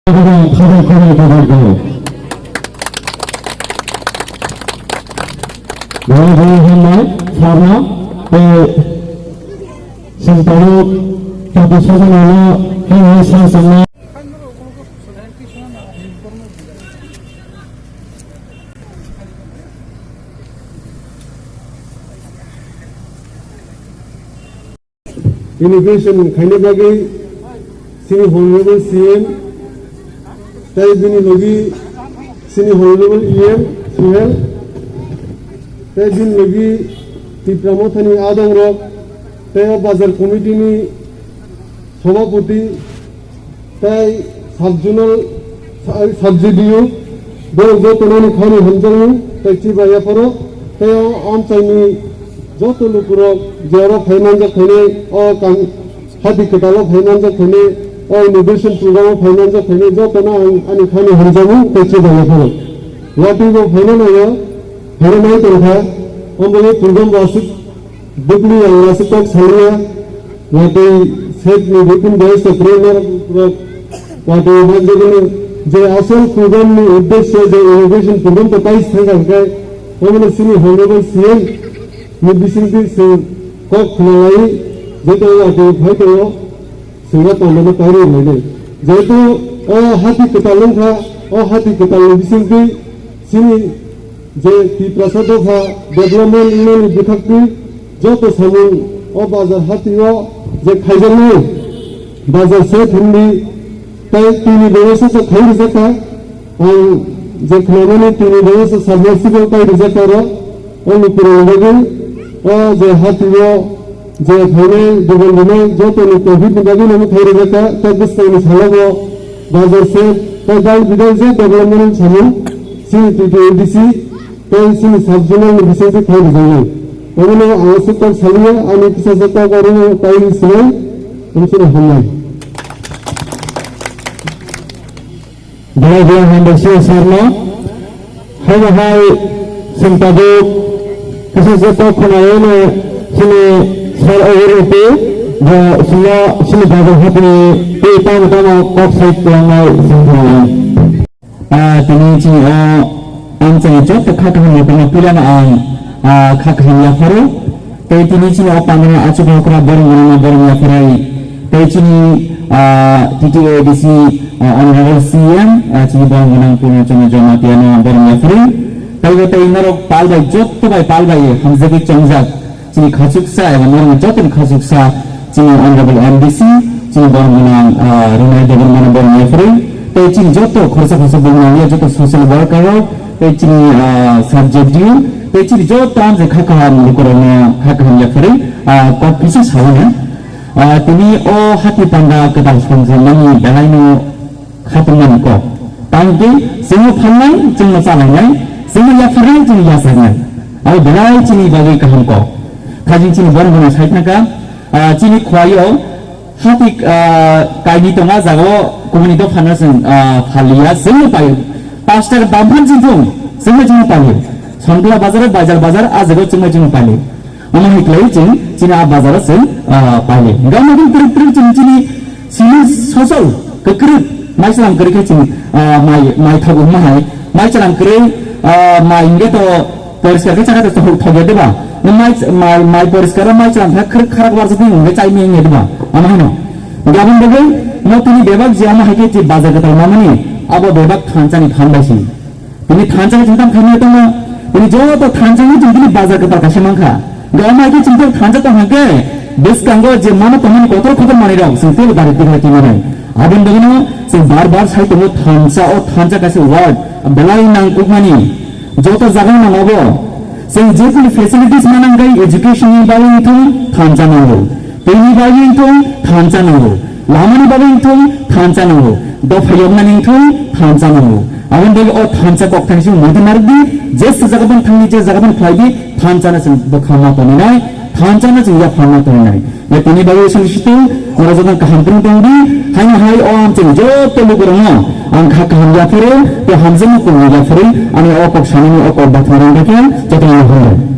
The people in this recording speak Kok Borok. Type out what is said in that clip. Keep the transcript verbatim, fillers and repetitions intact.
Khajak khajak khajak khajak. Boro boro hambai sarno tei sing tabuk tati sajana no tei sal sangma. Inauguration khaina bagwi chini Honorable C M tei bini logi chini Honorable E M Suhel tei bini logi Tipra Mothani adongrok tei o bazar committee ni Sabhapati tei sub-zonal, sub-, sub-, G D U, borok jotono ani khani hamjakmung tei chiba yapharo, tei o amchaini joto lukurok je oro phai manjak phainai, o kam, hati kwtalo phai manjak phainai, o inauguration program o phai manjak phainai, jotono ang ani khani hamjakmung tei chiba yapharo. Watwi bo phaina nango, phaina nai tongkha, omo program bo aswk Bukni ang aswk kok saliya, watwi sep ni bukun bai sa trainer rok watwi hajagani je asol program ni uddesyo je innovation program to pai thangkha hwnkhe, omono chini Honorable C M ni bisingtwi chwng kok khwnalai, joto watwi phai tongo, chwngno tongmani pairwi rwnai. Jehetu o hati kwtal wngkha, o hati kwtal ni bisingtwi chini je Tiprasa dopha development wngnani bwkhaktwi joto samung o bazar hati o je khaijaknai bazar se thumni tei tini bebasa se khai rijak kha. Ang je khwnamani tini bebasa submersible tai rijak kha oro o lukurokni bagwi o je hati o je phainai dogan rwnai jotoni covid ni bagwi no khai rijak kha tei bwskangni salo bo bazar se tei dal bidal je development samung chini T T A D C Tei chini sub-zonal ni bisingtwi khai rijak nai. Omono ang aswk kok saliya, ani kisa se kok oro no kaui sinai, tongchini hamnai. Belai belai hambai C O sir no. Hai bo hai chwng tabuk kisa se kok khwnai no chini sir oro rwpi bo chwngno chini bagwi hapni tei tamo tamo kok sai kwlangnai chwng khwnai. Ah, tini chini o amchaini joto kha kaham ni tongma pilano ang, ah, kha kaham yapharo. Tei tini chini o pandra achuk okra borong borong borong yapharai. Tei chini, ah, T T A D C, ah, Honorable C M, ah, chini borong gwnang Purno Chandra Jamatia no borong yapharai. Tei bo tei norok pal bai joto bai pal bai hamjagwi chongjak. Chini khachuksa eba norokni jotoni khachuksa chini Honorable M D C, chini borok gwnang, ah, Rinai Debbarmano borok ni yaphari, tei chini joto khoroksa khoroksa borok nangya joto social worker rok, tei chini, ah, sub J D U, tei chini joto amchai kha kaham lukurokno kha kaham yaphari, ah, kok kisa sawi na. Ah, tini o hati panda kwtal songjakmani belaino khatungmani kok. Tangwi chwngno phalnai, chwngno chalainai, chwngno yapharnai, chwngno yacharnai. Abo belai chini bagwi kaham kok. Thajin chini borok gwnang sai thangkha, ah, chini khwlaio hati, ah, kainwi tongo, ah, jagao kumuni dophano chwng, ah, phalliya, chwngno paio. Pash taka dam phan chini thung, chwngno chini paio. Sontla bazar, Baijal bazar, ah jagao chwngno chini paio. Omo hai khlai chwng chini a bazar o chwng, ah, paio. Gama din kwrwk kwrwk chwng chini simi sosol kwrwk mai chwlang kwrwk khe chwng, ah, mai, mai thago omo hai. Mai chwlang kwrwi, ah, mai hwnkhe to poriskar khe chakha to thok, thok ya diba? Mai, mai, mai poriskar o mai chwlang kha kwrwk kharak warsa twi hwnkhe chai meng ya diba? Omo hai no. Gabon bagwi no tini bebak je omo hai khe je bazar kwtal mamani abo bebak thansa ni phan bai si. Tini thansa chwng tamo khaimani tongma, tini joto thansa ni chwng tini bazar kwtal kaisa mankha. Gama khe chwng thansa tong hwnkhe, bwskango je mano tongmani kotor kotor manwi rok chwng teibo dari twi twi manai. Aboni bagwino chwng bar bar sai tongo thansa, o thansa kaisa word belai nangkukmani. Joto jaga nangmabo chwng je kunu facilities manang khe education ni bagwi wngthung thansa nango. Tini bagwi wngthung thansa nango, lamani bagwi wngthung thansa nango, dopha yoknani wngthung thansa nango. Aboni bagwi o thansa kok thangsi muitu narwkdi, jesa jaga bang thangdi, je jaga bang khlaidi, thansa no chwng bwkha ma toninai, thansa no chwng yapha ma toninai. Ya tini bagwi song situ, norok joto kaham tong tongdi, haino hai o amchwng joto lukurokno ang kha kaham yaphuru, tei hamjakma kok yaphuru, ani o kok sanani o kok bathang rang khe jotono hambai.